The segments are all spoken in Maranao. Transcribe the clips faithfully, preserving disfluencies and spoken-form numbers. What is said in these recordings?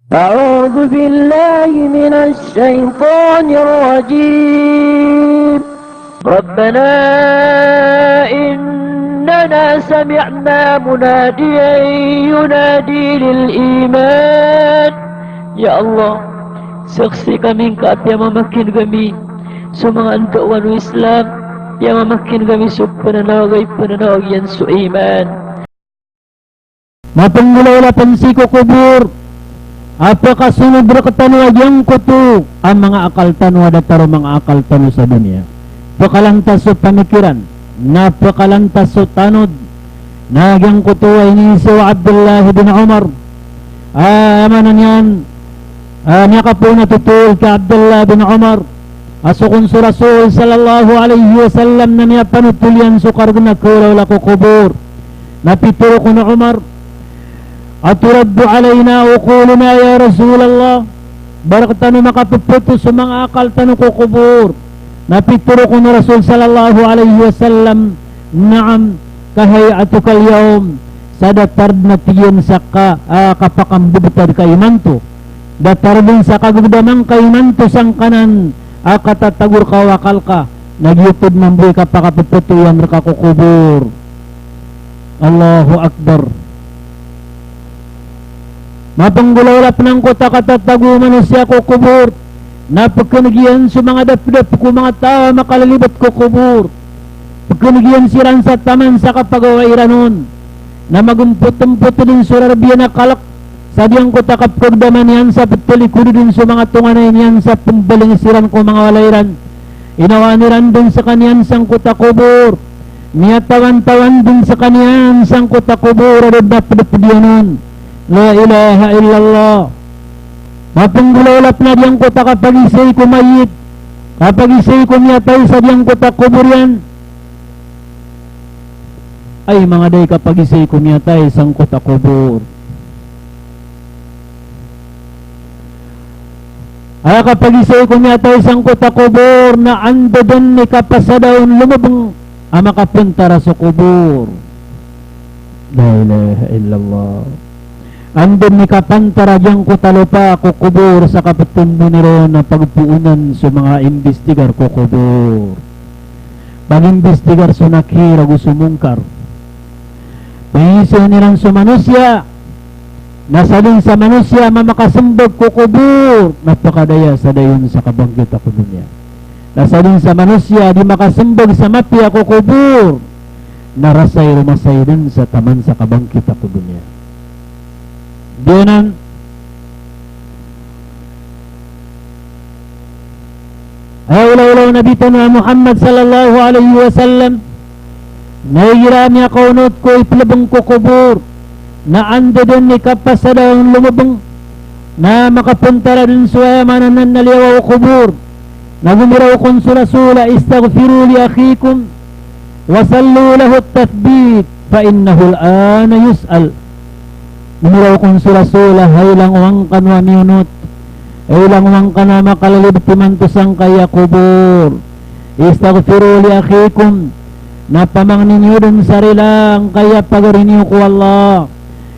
أعوذ بالله من الشيطان الرجيم. ربنا إننا سمعنا مناديا ينادي للإيمان. Ya Allah, saksi kami ngka a piyamamakineg ami so manga andaowan o Islam, piyamamakineg ami so pananawag a ipananawag iyan so iman. Mapenggolawla pen sii ko kobor a pekasonod rektano a giyangkoto a manga akal tano a datar o manga akal tano sa doniya. Pekalantas so pamikiran, na pekalantas so tanod, na giyangkoto a iniiza o Abdullah bin Umar. A, aya maana niyan, a, miyakapoon a totol ki Abdullah bin Umar a so kon so Rasul sallallahu alaihi wasallam na miyapanotol iyan so karegen a kawlawla ko kobor. Na pitero kon o Umar, "Aturaddu alaina uquluna ya Rasulallah?" Ba rektano makapepeto so manga akal tano ko kobor? Na pitero kon o Rasul sallallahu alaihi wasallam, "Na'am, kahay'atukal yawm." Sa datar den a tig iyan sa ka, a, kapakambebetad ka imanto. Datar den sa kagegedam angka imanto sangkanan a katatagor ka o akal ka, na giyoto den mambo i kapakapepeto iyan reka ko kobor. Allahu Akbar. Mapenggolawla pen angkoto a katatago o manosiya ko kobor, na pekeneg iyan so manga dapdap ko manga taw a makalilibet ko kobor. Pekeneg iyan siran sa taman sa kapagawai iran on. Na magempotempot den so rareb iyan a kalek sa giyangkoto a kapegdaman iyan sa petelikod den so manga tonganay niyan sa pembaling siran ko manga walay iran. Inawaan iran den sekaniyan sangkoto a kobor. Miyatawan-tawan den sekaniyan sangkoto a kobor a da den a pedeped iyan on. La ilaha illallah. Mapenggolawla pen a giyangkoto a kapagisay ko mayit, kapagisay ko miyatay sa giyangkoto a kobor iyan. Ay, manga da i kapagisay ko miyatay sangkoto a kobor. Aya kapagisay ko miyatay sangkoto a kobor na anda den i kapasada on lomebeng a makapontara so kobor. La ilaha illallah. Anda den i kapantara giyangkoto a lopa ko kobor sa kapetemboni ron a pagpoonan so manga imbestigar ko kobor. Pagimbistigar so Nakir ago so Mungkar. Paisayan iran so manosiya, na sadn sa manosiya a mamakasmbag ko kobor na pkadaya sa dayon sa kabangkit ko doniya. Na sadn sa manosiya a di makasmbag sa mapiya ko kobor na rasay romasay dn sa taman sa kabangkit ko doniya. Giyanan, aya olaola o Nabi tano a Muhammad sallallahu alaihi wasallam, na igira a miyakaonot ko iplbng ko kobor, na anda dn i kapasada on lomobng, na makapontara dn so aya maana nan na liyawaw o kobor, na gomiraw kon so Rasul a, "Istaghfiru li akhikum, wa sallu lahu at-tathbit, fa innahu al-ana yus'al." Gomiraw kon so Rasul a, "Hay langowan kano a miyonot, hay langowan kano a makalilibet imanto sangkaya kobor. Istaghfiru li akhikum, na pamangni niyo dn sa rila angkaya pagari niyo ko Allah.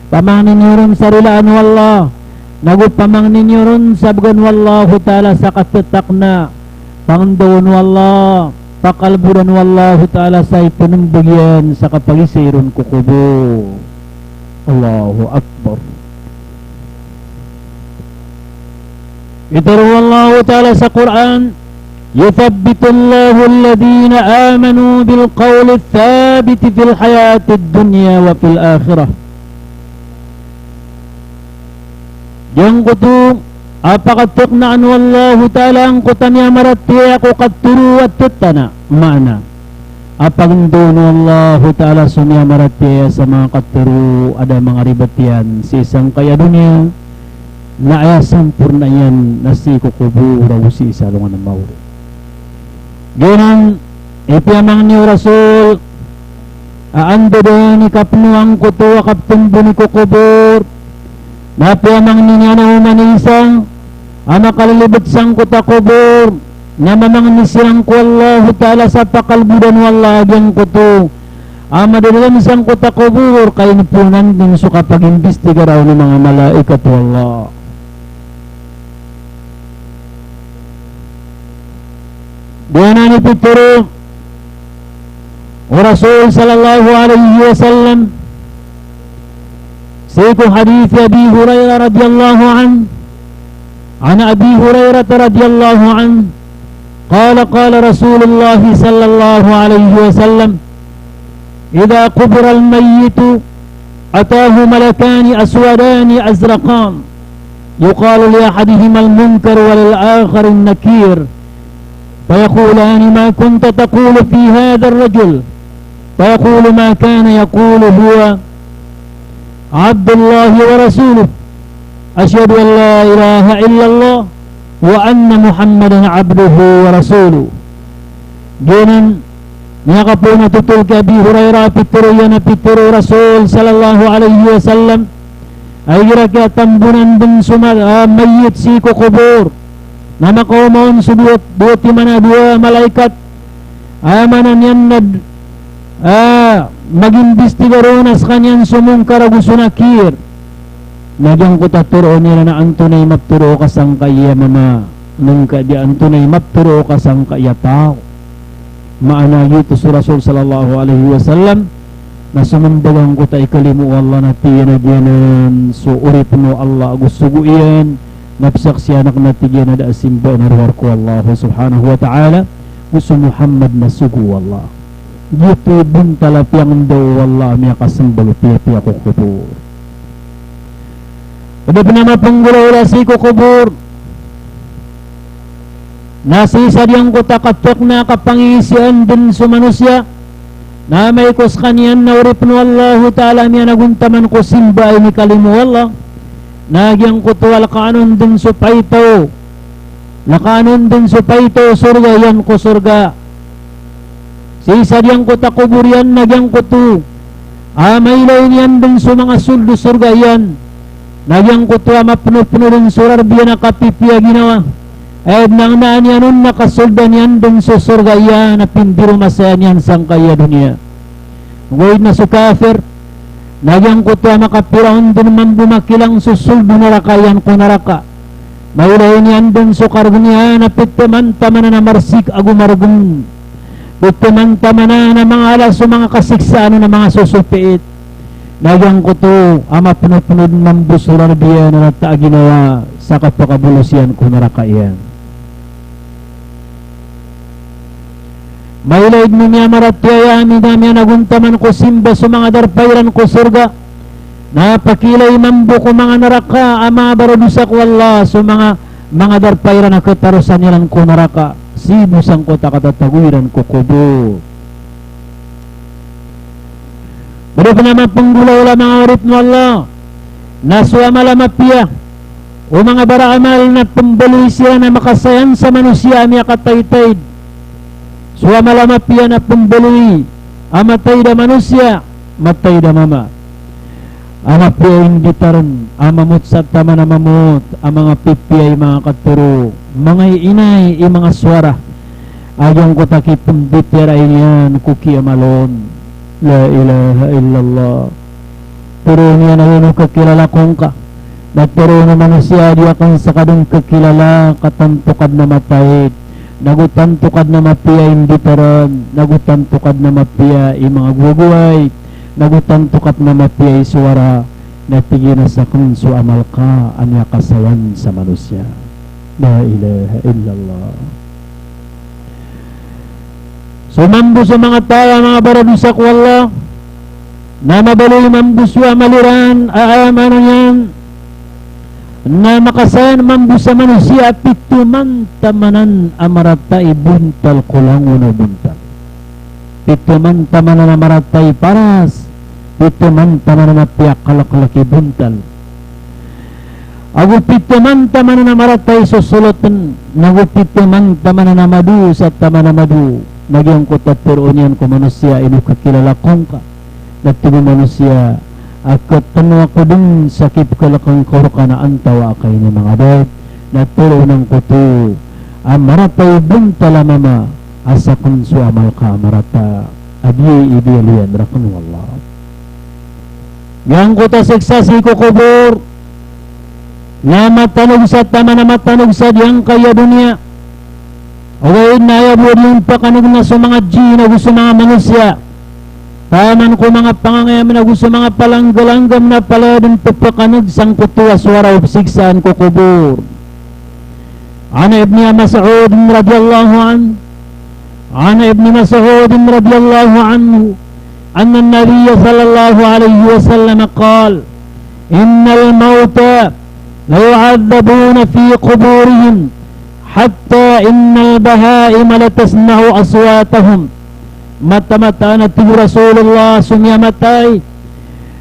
Pamangni niyo dn sa rilaan o Allah. Nago pamangni niyo ron sa bgan o Allahu Ta'ala sa katetakna, pangndao o Allah, pakalbodan o Allahu Ta'ala sa ipnmbg iyan sa kapagisay ron ko kobor." Allahu Akbar. Itharo o Allahu Ta'ala sa Qur'an, "Yuthabbitullahu alladhina amanu bil qawli thabiti fil hayatid dunya wa fil akhirah." Giyangkoto a pakateknaan o Allahu Ta'ala angkoto a miyamaratiyaya ko katharo a tetana, maana a pagndao o Allahu Ta'ala so miyamaratiyaya sa manga katharo a da manga ribat iyan sii sangkaya doniya, na aya samporna iyan na sii ko kobor ago sii sa alongan a maori. Giyanan i piyamangni o Rasul a anda dn i kapno angkoto a kaptmboni ko kobor, na piyamangni niyan a oman i isa a makalilibet sangkoto a kobor, na mamangni siran ko Allahu Ta'ala sa pakalbodan o Allah giyangkoto a madadalm sangkoto a kobor, ka inponan dn so kapagimbistigar o manga malaikat o Allah. Giyanan i pitharo o Rasul sallallahu alaihi wasallam sii ko hadith Abi Hurairah radhiyallahu anhu, an Abi Hurairah radhiyallahu anhu, qala, qala Rasulullah sallallahu alaihi wasallam, idha qubira al-mayyitu atahu malakani aswadani azraqan, yuqalu li ahadihima al-munkar wa lil akhari an-nakir, fayaqulani ma kunta taqulu fi hadha ar-rajul, fayaqulu ma kana yaqulu huwa Abdullahi wa rasuluh, ashhadu an la ilaha illallah wa anna Muhammadan abduhu wa rasuluh. Giyanan, miyakapoon a thotol ki Abi Hurairah, pitharo iyan a pitharo o Rasul sallallahu alaihi wasallam, a igira kiyatambonan dn so ma-, ah, mayyit sii ko kobor, na makaoma on so dowa, dowa timan a dowa malaikat, a maana niyan na d-, ah, mag-imbestigar on a skaniyan so Munkar ago so Nakir. Na giyangkoto a tharoon iyan na antonaa i maptharo o kasangkaya mama, nangka di antonaa i maptharo o kasangkaya taw. Maana giyoto so Rasul sallallahu alaihi wasallam, na so mbaga angkoto a ikalimo o Allah na tig iyan a giyanan so oripn o Allah ago sogo iyan, na pzaksian akn a tig iyan a da a simba na rowar ko Allah subhanahu wa ta'ala, go so Muhammad na sogo o Allah. Giyoto i bontal a piyangndaw o Allah a miyakasmbag piyapiya ko kobor. Pd pn a mapnggolawla sii ko kobor na sii sa giyangkoto a katokawan a kapangiisaan dn so manosiya, na amay ko skaniyan na oripn o Allahu ta'ala a miyanagontaman ko simba a inikalimo o Allah, na giyangkoto a lkaan on dn so paitaw, lkaan on dn so paitaw o sorga iyan ko sorga. Sii sa giyangkoto a kobor iyan na giyangkoto a mailain iyan dn so manga sold o sorga iyan, na giyangkoto a mapnopno dn so rarb iyan a kapipiya a ginawa, aya dn a ngnaan iyan on na kasoldan iyan dn so sorga iyan a pindiromasaya niyan sangkai a doniya. Ogaid na so kafir, na giyangkoto a makapira on dn mambo makilang so sold o naraka iyan ko naraka, mailain iyan dn so kargn iyan a pitaman-tamanan a marsik ago margn, pitaman-tamanan a manga ala so manga kasiksaan on a manga sosopiit. Na giyangkoto a mapnopno dn mambo so rarb iyan a rata a ginawa sa kapakabolos iyan ko naraka iyan. Mailaid mo miyamaratiyaya a miyanagontaman ko simba so manga darpa iran ko sorga, na pakiilay mambo ko manga naraka a manga baradosa ko Allah so manga, manga darpa iran a katarosan iran ko naraka, sii bo sangkoto a katatago iran ko kobor. Pd pn a mapnggolawla manga oripn o Allah, na so amal a mapiya o manga baraamal na pmbaloy siran a makasayan sa manosiya a miyakataitaid. So amal a mapiya na pmbaloy a mataid a manosiya, mataid a mama. A mapiya i nditarn, a mamot sa taman a mamot, a manga pipiya i manga katharo, manga iinay i manga sowara. A giyangkoto a kipmbitiyarai niyan ko kiyamal on. La ilaha illallah. Tharoon iyan a ino kakilala ko ngka. Na tharoon o manosiya a di akn ska dn kakilala ka tanto ka dn a mataid, nago tanto ka dn a mapiya i nditarn, nago tanto ka dn a mapiya i manga gowagoway, nago tanto ka dn a mapiya i sowara, na tig iyan a sakn so amal ka a miyakasayan sa manosiya. La ilaha illallah. So mambo so manga taw a manga baradosa ko Allah, na mabaloy mambo so amal iran a aya maana niyan na makasayan mambo sa manosiya a pitoman-tamanan a marata i bontal ko langon a bontal. Pitoman-tamanan a marata i paras, pitoman-tamanan a piyakalklk i bontal. Ago pitoman-tamanan a marata i sosolotn, nago pitoman-tamanan a madosa taman a mado, na giyangkoto a tharoon iyan ko manosiya a ino kakilala ko ngka. Na tig o manosiya a katano ako dn sa kipkalkn ko rka na antawaa ka ini manga daid, na tharoon angkoto a marata i bontal a mama a sakn so amal ka a marata a di, i di aloyan rakn o Allah. Giyangkoto a siksa sii ko kobor na matanog sa taman a matanog sa giyangkaya doniya. Ogaid na aya bo dn pakaneg na so manga jinn ago so manga manosiya taman ko manga pangangayam ago so manga palanggalanggam na palaya dn ppakaneg sangkoto a sowara o psiksaan ko kobor. An Ibni Mas'ud radiyallahu anhu, an Ibni Mas'ud radiyallahu anhu, anna an-nabiyya sallallahu alaihi wasallam qal, "Innal mawta la yu'adhdhabuna fi quburihim hatta innal baha'ima la tasma'u aswatahum." Mataan a tig o Rasulullah, so miyamatay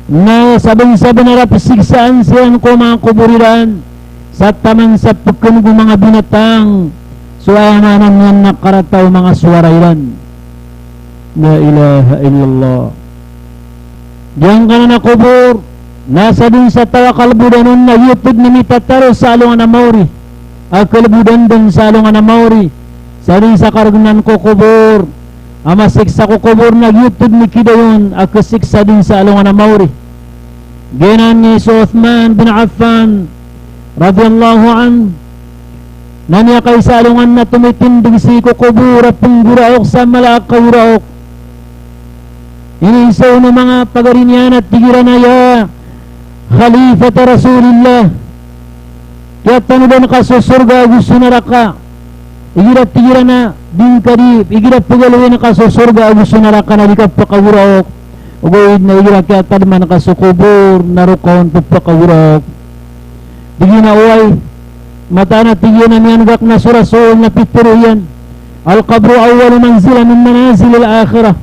na sabnar-sabnar a psiksaan siran ko manga kobor iran sa taman sa pkhaneg o manga binatang so aya maana niyan na karata o manga sowara iran. La ilaha illallah. Giyangkanan a kobor na sadn sa taw a kalbodan on na giyoto dn i mitataro sa alongan a maori, a kalbodan dn sa alongan a maori. Sadn sa kargnan ko kobor a masiksa ko kobor na giyoto dn i kidayon a kasiksa dn sa alongan a maori. Giyanan i so Uthman bin Affan radiyallahu anhu na miyakaisa alongan na tomitindg sii ko kobor a pnggoraok sa mala a kagoraok. Iniiza on o manga pagari niyan a tig iran a, "Ya Khalifata Rasulillah, kiyatanodan ka so sorga ago so naraka. Igira," tig iran, "a di ngka di, igira pgaloyin ka so sorga ago so naraka na di ka pkagoraok, ogaid na igira kiyatadman ka so kobor na roo ka on pphakagoraok." Tig iyan a, "Oway, mataan a," tig iyan, "a miyaneg akn a so Rasul na pitharo iyan, 'Al-qabru awwalu manzila min manazilil akhirah,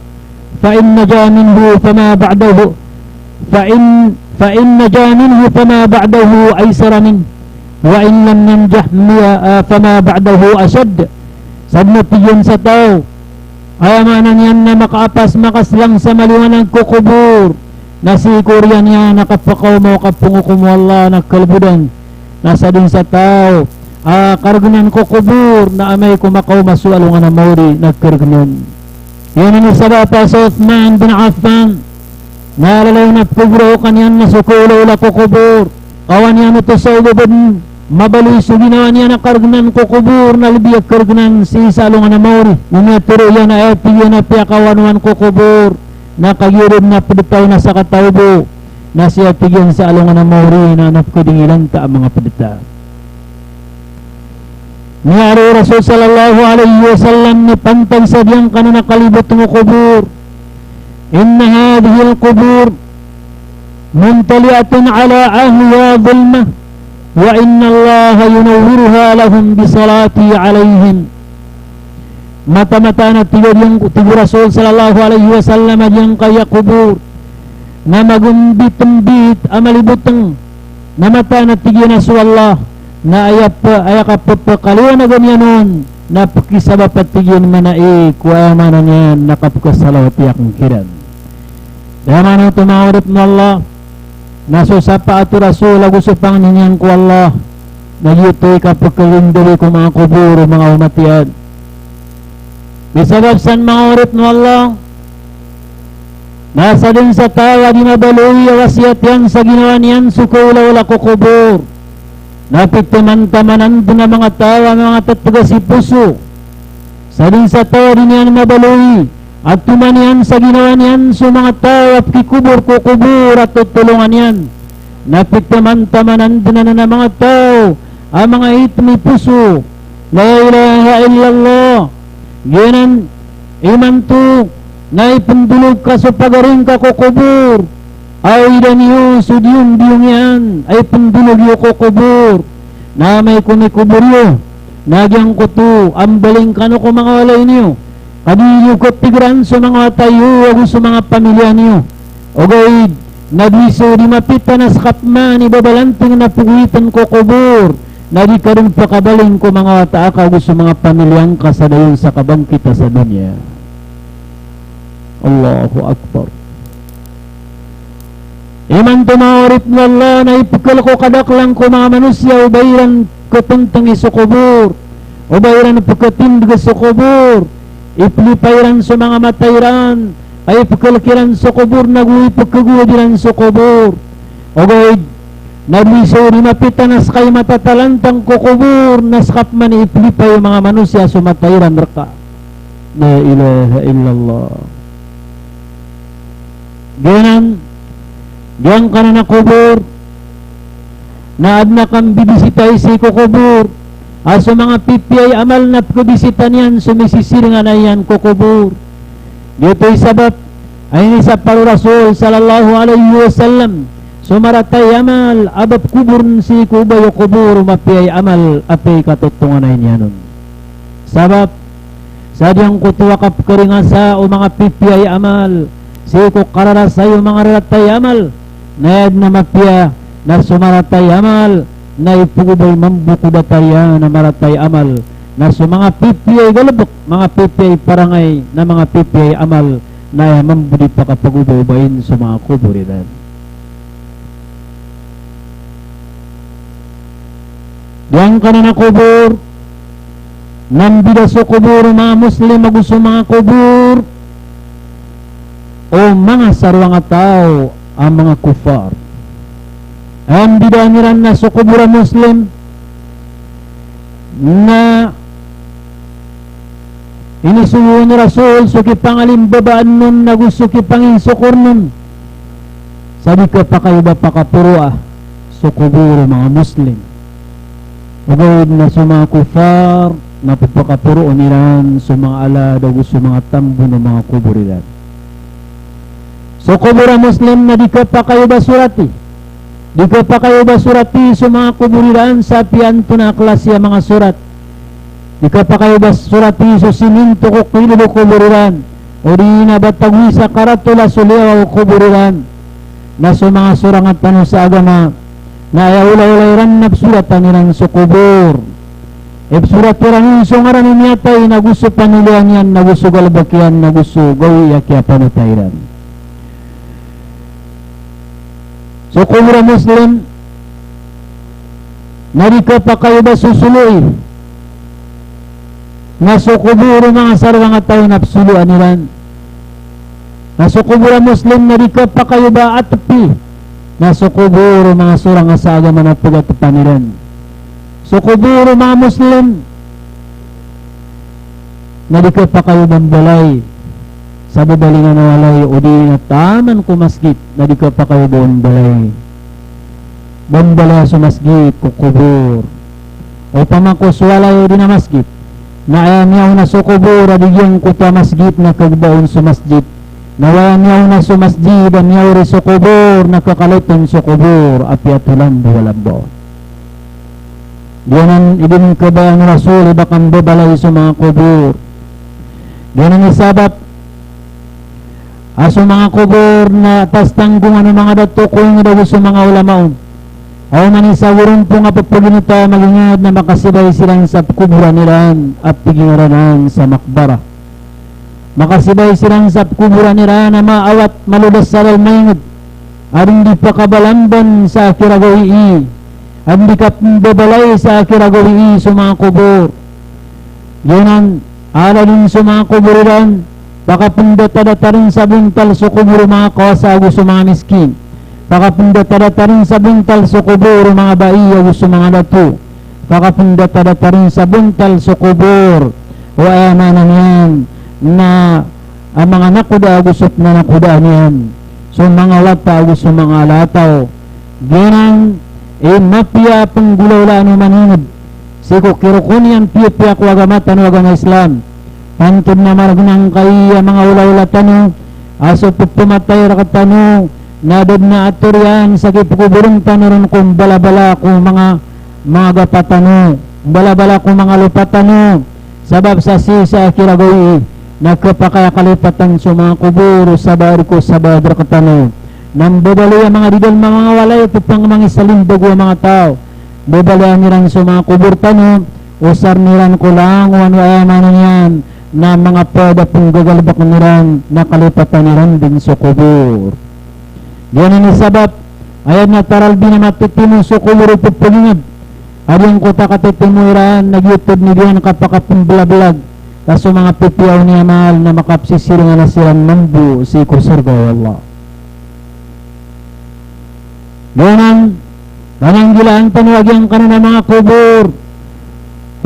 fa in naja minhu fama ba'dahu, fa in, fa in naja minhu fama ba'dahu aysara minh, wa in lam yanjah mi-, ah, fama ba'dahu ashadd.'" Sadn a tig iyan sa taw, aya maana niyan na makaapas, makaslang sa maliwanag ko kobor, na sii ko oriyan iyan a kapakaoma o kapangokom o Allah na kalbodan, na sadn sa taw a kargnan ko kobor na amay ko makaoma so alongan a maori na kargnan. Giyanan i sabap a so Uthman bin Affan na lalayon a pkhagoraokan iyan na so kaolaola ko kobor. Kawan iyan oto sa oba bo dn mabaloy so ginawa niyan a kargnan ko kobor na lbi a kargnan sii sa alongan a maori. Na miyatharo iyan a aya tig iyan a piyakawanowan ko kobor na kagiya dn a pd taw na sakataw bo. Na sii a tig iyan sa alongan a maori na pkadingilan ta a manga pd ta. Miyaaloy o Rasul sallallahu alaihi wasallam na pantag sa giyangkanan a kalibotng o kobor. Inna hadhihil qubur mumtali'atun ala ahliha dhulmah, wa innallaha yunawwiruha lahum bisalati alaihim. Mataan-mataan a tig o, tig o Rasul sallallahu alaihi wasallam a giyangkaya kobor na magombit-mbit a malibotng, na mataan a tig iyan a so Allah na aya p-, aya kapphakaliwanagan iyan on na pkisabap a tig iyan manai ko aya maana niyan na kapkhasalawati akn kiran. Aya maana oto manga oripn o Allah na so sapaat o Rasul ago so pangni niyan ko Allah na giyoto i kapkhalindawi ko manga kobor o manga omat iyan. Misabap san manga oripn o Allah na sadn sa taw a di mabaloy a wasiyat iyan sa ginawa niyan so kaolaola ko kobor na pitaman-tamanan dn a manga taw a manga tatgas i poso. Sadn sa taw a di niyan mabaloy a toman iyan sa ginawa niyan so manga taw a pkikobor ko kobor a totolongan iyan na pitaman-tamanan dn anan a manga taw a manga itm i poso. La ilaha illallah. Giyanan imanto na ipndolog ka so pagari ngka ko kobor a awidan iyo so diyong-diyong iyan a ipndolog iyo ko kobor. Na amay ko mikobor iyo na giyangkoto a mbaling kano ko manga walay niyo. Ka di niyo khatigran so manga wata iyo ago so manga pamilya niyo. Ogaid na di so di mapita na skap man i babalanting na pgoitn ko kobor na di ka dn pakabaling ko manga wata aka ago so manga pamilya ngka sa dayon sa kabangkit a sa doniya. Allahu Akbar. Imanto manga oripn o Allah na ipkl ko kadaklan ko manga manosiya o ba iran ktngtngi so kobor, o ba iran pkhatindg so kobor, iplipa iran so manga mata iran, ka ipkl kiran so kobor nago ipkhagowad iran so kobor. Ogaid Na di so di mapita na ska i matatalantang ko kobor, na ska pman i iplipay o manga manosiya so mata iran rka. La ilaha illallah. Giyanan, giyangkanan a kobor, na adn a kambibisita sii ko kobor a so manga pipiya i amal na pkabisita niyan so misisiringan iyan ko kobor. Giyoto i sabap a inisapar o Rasul sallallahu alaihi wasallam so marata i amal a ba pkoborn sii ko obay o kobor o mapiya i amal a piya i katotonganay niyan on. Sabap sa giyangkoto a kapkaringasa o manga pipiya i amal sii ko kararasay o manga rarata i amal, na aya dn a mapiya na so marata i amal na ipagobay mambo ko datar iyan a marata i amal, na so manga pipiya i galbk, manga pipiya i parangay, na manga pipiya i amal, na aya mambo di pakapagobay-obayin so manga kobor iran. Giyangkanan a kobor, na mbida so kobor o manga Muslim ago so manga kobor o manga saroang a taw a manga kuffar. Aya mbidaan iran na so kobor a Muslim na inisogo o Rasul so kipangalimbabaan on ago so kipanginsokorn on sa di kapakay o ba pakaporoa so kobor o manga Muslim. Ogaid na so manga kuffar na pphakaporoon iran so manga alad ago so manga tambon o manga kobor iran. So kobor a Muslim na di kapakay o ba sorati. Di kapakay o ba sorati so manga kobor iran sa apiya antonaa a klasi a manga sorat. Di kapakay o ba sorati so siminto ko kilid o kobor iran, odi na ba tagoy sa karatola so liyawaw o kobor iran. Na so manga sorang tano sa agama na aya olaola iran na psoratan iran so kobor. Ipsorat iran on so ngaran o miyatay, na go so panoliyan iyan, na go so galbk iyan, na go so gawii a kiyapanotay iran. So kobor a Muslim na di kapakay o ba sosoloi, na so kobor o manga saroang a taw na psoloan iran. Na so kobor a Muslim na di kapakay o ba atpi, na so kobor o manga sorang a sa agama na pagatpan iran. So kobor o manga Muslim na di kapakay o ba mbalay sa babalingan a walay odi na taman ko masgit, na di kapakay o ba mbalay. Ba mbalay so masgit ko kobor. Opama ko so walay odi na masgit na aya miyaona so kobor a di giyangkoto a masgit na kagbaon so masjid, na aya miyaona so masjid a miyaori so kobor na kakaloton so kobor a piyatolambo a lambaon. Giyanan i di mingkabayaan o Rasul i ba kambabalay so manga kobor. Giyanan i sabap a so manga kobor na pastanggongan o manga dato ko ingd ago so manga ulama on. Aw man isa gorompong a pphaginoto a magingd na makasibay siran sa pkoboran iran a pginaranan sa makbara. Makasibay siran sa pkoboran iran a maawat, malodas sa lal maingd. Adn di pakabalamban sa akira gawii. Adn di kapmbabalay sa akira gawii so manga kobor. Giyanan, ala dn so manga kobor iran, pakapndatadatarn sa bontal so kobor o manga kawasa ago so manga miskin. Pakapndatadatarn sa bontal so kobor o manga bai ago so manga dato. Pakapndatadatarn sa bontal so kobor o aya maana niyan na a manga nakoda ago so pnanakodaan iyan, so manga wata ago so manga alataw. Giyanan i mapiya a pnggolawlaan o maningd sii ko kirokon iyan piyapiya ko agama tano a agama Islam. Pantod na margnang kai a manga olaola tano a so pphamatay rktano na da dn a ator iyan sa kipkoborn tano ron ko mbalabala ko manga, manga gapa tano, mbalabala ko manga lopa tano. Sabap sa sii sa akira gawii na khapakay a kalipatan so manga kobor o sabaad ko sabaad rktano. Na mbabaloy a manga di dn ma-, manga walay a topang mangisalimbago a manga taw. Mbabaloyan iran so manga kobor tano, osarn iran ko langowan o aya maana niyan na manga pd a pnggagalbkn iran na kalipatan iran dn so kobor. Giyanan i sabap, aya dn a taralbi na matitimo so kobor o pphagingd a giyangkoto a katitimo iran na giyoto dn i di iran kapakapmblablag, ka so manga pipiya on i amal na makapsisiringan siran mambo sii ko sorga o Allah. Giyanan Pananggilaan tano a giyangkanan a manga kobor.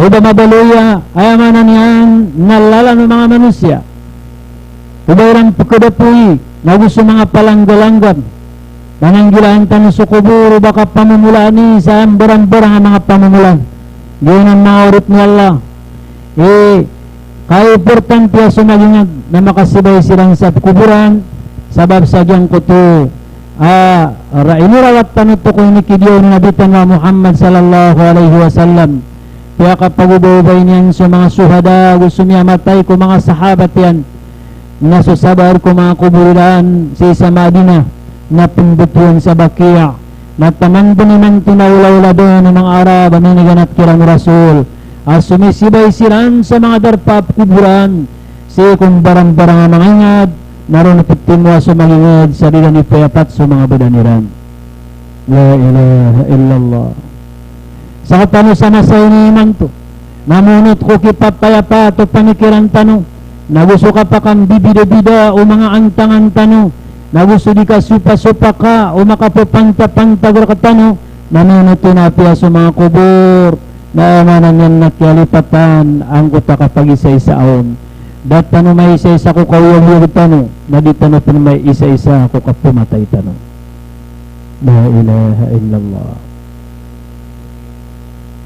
O ba mabaloy a, aya maana niyan na lalan o manga manosiya. O ba iran pkadapoy, nago so manga palanggalanggan. Pananggilaan tano so kobor, o ba kapamomolaan i sa mbarangbarang a manga pamomolaan. Giyanan manga oripn o Allah. I kaimportantiya so magingd na makasibay siran sa pkoboran, sabap sa giyangkoto a, ra-, inirawat tano oto ko inikidiyaw o Nabi tano a Muhammad sallallahu alaihi wasallam. Piyakapagobaobay niyan so manga shuhada ago so miyamatay ko manga sahabat iyan, na so sabar ko manga kobor iran sii sa Madinah, na pmbtowan sa Baqi', na taman dn imanto na olaola dn o manga Arab a miniganat kiran o Rasul a somisibay siran sa manga darpa a pkoboran, sii ko mbarangbarang a manga ingd, na roo ptimowa so manga ingd sa di iran ipayapat so manga badan iran. La ilaha illallah. Sktano sa masa ini imanto, na monot ko kipapayapat o pamikiran tano, nago so kapakambibidabida o manga antangan tano, nago so di kasopasopaka o makapapantapantag rktano, na monot on apiya so manga kobor, na aya maana niyan na kiyalipatan angkoto a kapagisaisa on. Da tano maisaisa ko kaoyagoyag tano, na di tano pn maisaisa ko kapamatay tano. La ilaha illallah.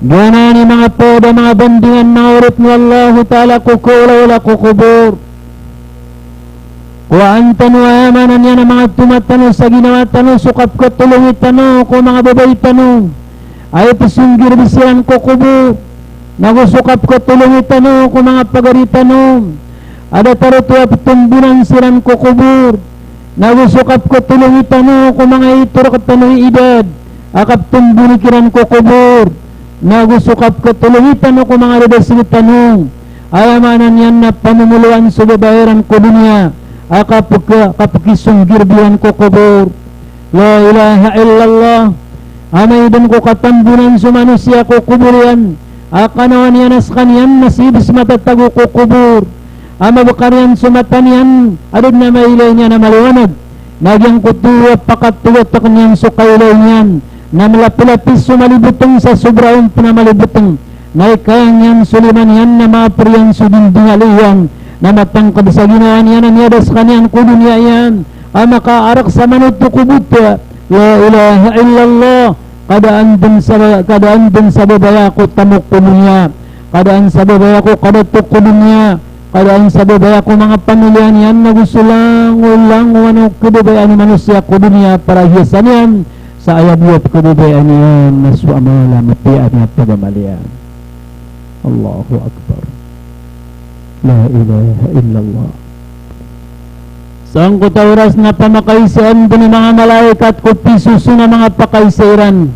Giyanan i manga pd a manga bandingan, manga oripn o Allahu Ta'ala, ko kaolaola ko kobor. Kowaan tano, aya maana niyan a manga toma tano, sa ginawa tano so kapkatolongi tano ko manga babay tano a ipsonggirb siran ko kobor, nago so kapkatolongi tano ko manga pagari tano a datar oto a ptombonan siran ko kobor, nago so kapkatolongi tano ko manga ito rktano i idad a kaptomboni kiran ko kobor, nago so kapkatolongi tano ko manga dadasg tano, aya maana niyan na pamomoloan so babay iran ko doniya a kapk-, kapkisonggirb iran ko kobor. La ilaha illallah. Amay dn ko katambonan so manosiya ko kobor iyan, a kanawan iyan a skaniyan na sii dn sa matatago ko kobor. A mabkar iyan so mata niyan, a da dn a mailay niyan a maliwanag. Na giyangkoto a pakatowatk niyan so kailay niyan, na mlaplapis so malibotng sa sobra on pn a malibotng. Na ikaya niyan so lima niyan, na maapr iyan so dindingali iyan, na matangkd sa ginawa niyan a miyada skaniyan ko doniya iyan a makaark sa manoto ko bota. La ilaha illallah. Kadaan dn sa, kadaan dn sa babaya ko tamok ko doniya. Kadaan sa babaya ko kadatok ko doniya. Kadaan sa babaya ko manga pamiliya niyan, nago so langolangon o kababayaan o manosiya ko doniya para hiyasan iyan sa aya bo a pkhababayaan iyan na so amal a mapiya a miyapagamalaan. Allahu Akbar. La ilaha illallah. Sangkoto a oras na pamakaisaan dn o manga malaikat ko pisoson a manga pakaisa iran.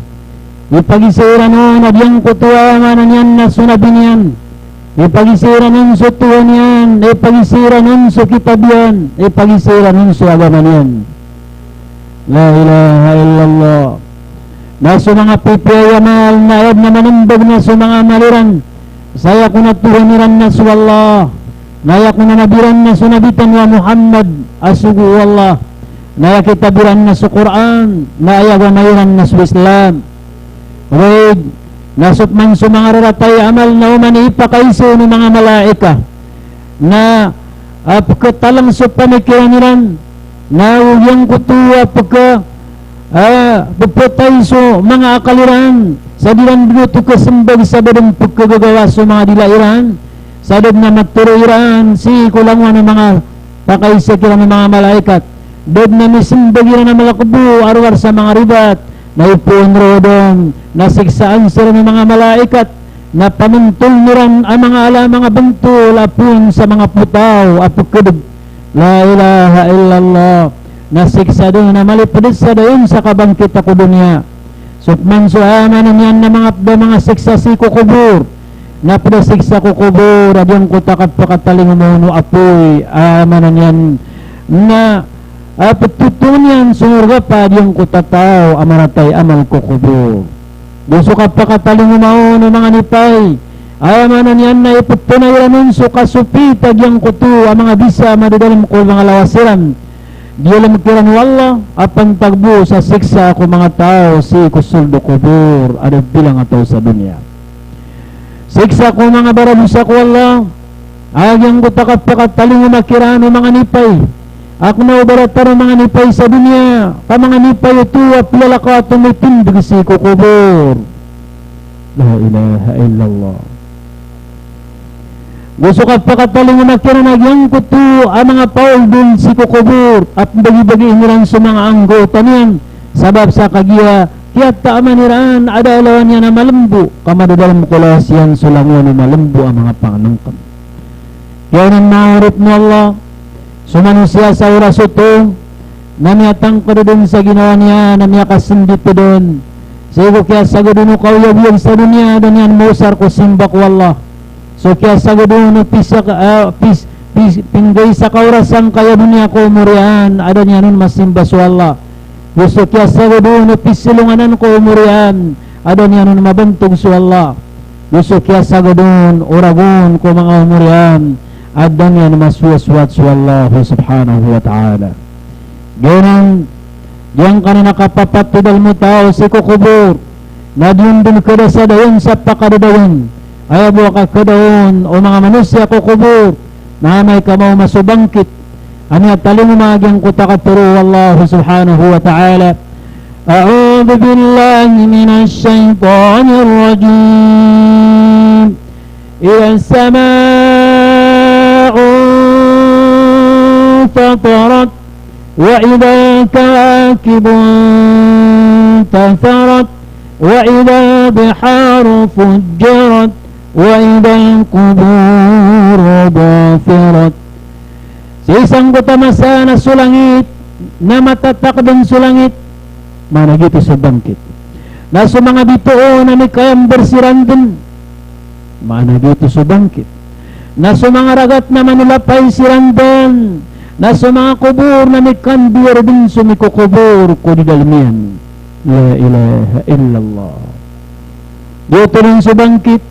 Ipagisa iran on a giyangkoto a aya maana niyan na so nabi niyan. Ipagisa iran on so Tohan iyan. Ipagisa iran on so kitab iyan. Ipagisa iran on so agama niyan. La ilaha illallah. Na so manga pipiya i amal na aya dn a manmbag na so manga amal iran sa aya kon a Tohan iran na so Allah, na aya kon a nabi iran na so Nabi tano a Muhammad a sogo o Allah, na aya kitab iran na so Qur'an, na aya agama iran na so Islam. Ogaid na so pman so manga rarata i amal na oman i ipakaiza on o manga malaikat na a pkhatalng so pamikiran iran, na o giyangkoto a pkha, a, pphotay so manga akal iran, sa di iran dn oto khasmbag sa ba dn pkhagagawa so manga dila iran, sa da dn a matoro iran sii ko langowan o manga pakaisa kiran o manga malaikat. Da dn a mismbag iran a malakbo a rowar sa manga ribat, na ipoon roo dn na siksaan siran o manga malaikat, na pamontoln iran a manga ala a manga bntol a poon sa manga potaw a pkhadg. La ilaha illallah. Na siksa dn a malipd sa dayon sa kabangkit ko doniya. So pman so aya maana niyan na manga pd a manga siksa sii ko kobor, na pd a siksa ko kobor a giyangkoto a kapakatalingoma on o apoy, aya maana niyan na a ptotong iyan so norga pa a giyangkoto a taw a marata i amal ko kobor. Go so kapakatalingoma on o manga nipay, aya maana niyan na iptona iran on so kasopit a giyangkoto a manga bisa a madadalm ko manga lawas iran. Diyalm kiran o Allah a pantag bo sa siksa ko manga taw sii ko sold o kobor a da bilang a taw sa doniya. Siksa ko manga baradosa ko Allah a giyangkoto a kapakatalingoma kiran o manga nipay a kna o baratan o manga nipay sa doniya, ka manga nipay oto a pilalakaw a tomitindg sii ko kobor. La ilaha illallah. Go so kapakatalingoma kiran a giyangkoto a manga paold on sii ko kobor a pmbagibagii iran so manga anggawta niyan, sabap sa kagiya kiyataaman iran a da a lawan iyan a malembo, ka madadalm ko lawas iyan so langon o malembo a manga pangnengken. Giyanan, manga oripn o Allah, so manosiya sa oras oto na miyatangkd dn sa ginawa niyan a miyakasndit dn sii ko kiyasagad on o kaoyagoyag sa doniya a da niyan maosar ko simba ko Allah. So kiyasagad on o pisa, ah, pis, pis, pinggay sa kaorasan ka aya doniya ko omor iyan a da niyan on masimba so Allah. Go so kiyasagad on o pisilonganan ko omor iyan a da niyan on mabantog so Allah. Go so kiyasagad on o ragon ko manga omor iyan a da niyan masowasowat so Allah subhanahu wa ta'ala. Giyanan, giyangkanan a kapapatodalm o taw sii ko kobor na di on dn khadasadayon sa pakadadayon. Aya bo a kakadaon o manga manosiya ko kobor na amay ka maoma so bangkit a miyatalingoma a giyangkoto a katharo o Allah subhanahu wa ta'ala. A'udhu billahi minash shaytanir rajim. Idha as-sama'u infatarat, wa idhal kawakibu intatharat, wa idhal biharu fujjirat, wa idhal quburu bu'thirat. Sii sangkoto a masa na so langit na matatakd dn so langit, maana giyoto so bangkit. Na so manga bitoon a mikayambar siran dn, maana giyoto so bangkit. Na so manga ragat na manolapay siran dn, na so manga kobor na mikandowar dn so mikokobor ko di dalm iyan. La ilaha illallah. Giyoto dn so bangkit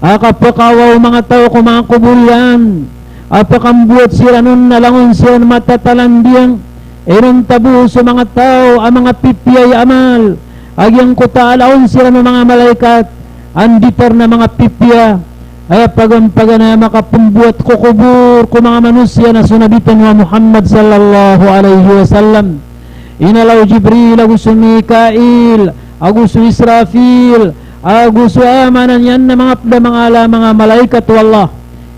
a kapakawa o manga taw ko manga kobor iyan a pakambowat siran on na langon siran matatalandiang. Inonta bo so manga taw a manga pipiya i amal a giyangkoto a alaon siran o manga malaikat a nditar na manga pipiya. Aya paganpaganay a makapmbowat ko kobor ko manga manosiya na so Nabi tano a Muhammad sallallahu alaihi wasallam. Inala o Jibril ago so Mikail ago so Israfil ago so aya maana niyan na manga pd a manga ala a manga malaikat o Allah.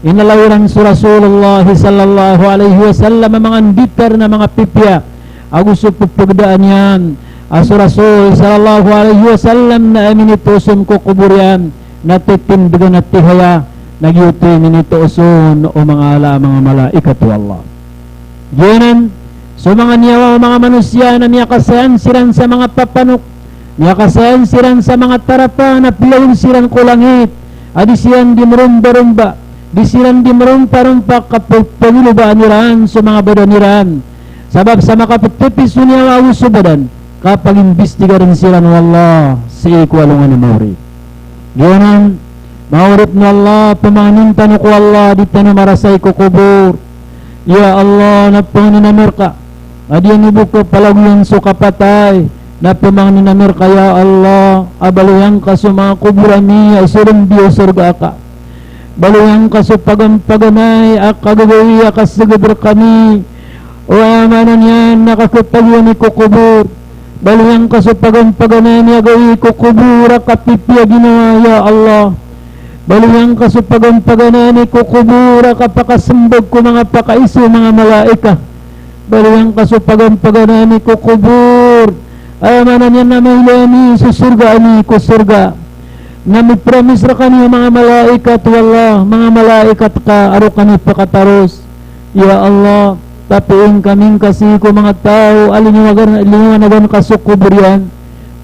Inala iran so Rasulullah sallallahu alaihi wasallam a manga nditar na manga pipiya ago so ppgdaan iyan a so Rasul sallallahu alaihi wasallam na aya minitoos on ko kobor iyan na titindgan a tihaya, na giyoto i minitoos on o manga ala a manga malaikat o Allah. Giyanan, so manga niyawa o manga manosiya na miyakasayan siran sa manga papanok, miyakasayan siran sa manga tarapa na piyawon siran ko langit a di siran di mrombaromba, di siran di mromparompa ka pagilobaan iran so manga badan iran. Sabap sa makaptpi so niyawa ago so badan, ka pagimbistiga dn siran o Allah sii ko alongan a maori. Giyanan, manga oripn o Allah, pamangnin tano ko Allah di tano marasay ko kobor. Ya Allah, na pangnin ami rka a di ami bo kapalagoyan so kapatay. Na pamangnin ami rka, ya Allah, a baloy angka so manga kobor ami a so rmbi o sorga aka. Baloy angka so paganpaganay a kagagawii a kasgd rkami. O aya maana niyan na kakatago ami ko kobor. Baloy angka so paganpaganay a miyagawii ko kobor a kapipiya ginawa, ya Allah. Baloy angka so paganpaganay ami ko kobor a kapakasmbag ko manga pakaiza o manga malaikat. Baloy angka so paganpaganay ami ko kobor. Aya maana niyan na mailay ami so sorga ami ko sorga. Na mipromise rkami o manga malaikat o Allah, manga malaikat ka a roo kami pakataros. Ya Allah, tapiin kami ngka sii ko manga taw a liniwanagan, liniwanagan ka so kobor iyan.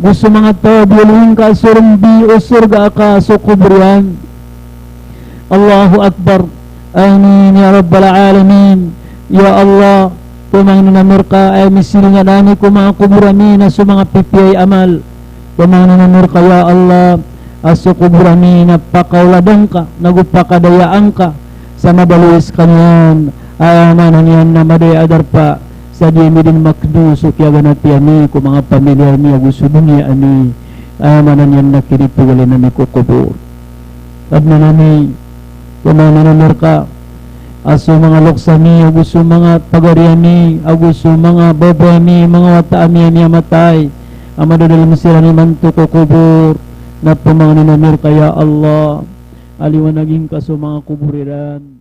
Go so manga taw a biyaloy ngka so rmbi o sorga aka so kobor iyan. Allahu Akbar. Amin ya Rabbal Alamin. Ya Allah, pamangnin ami rka a aya misiringan ami ko manga kobor ami na so manga pipiya i amal. Pamangnin ami rka, ya Allah, a so kobor ami na pakaoladan ka, nago pakadayaan ka sa mabaloy skaniyan, a aya maana niyan na madaya a darpa Sa di ami dn makdo so kiyaganati ami ko manga pamilya ami ago so doniya ami, aya maana niyan na kinipogalin ami ko kobor. Kadnan ami, ko manga minamar ka, a so manga loks ami, ago so manga pagari ami, ago so manga babo ami, manga wata ami a miyamatay, a madadalm siran imanto ko kobor, na pamangnin ami rka, ya Allah, a liwanagi ngka so manga kobor iran.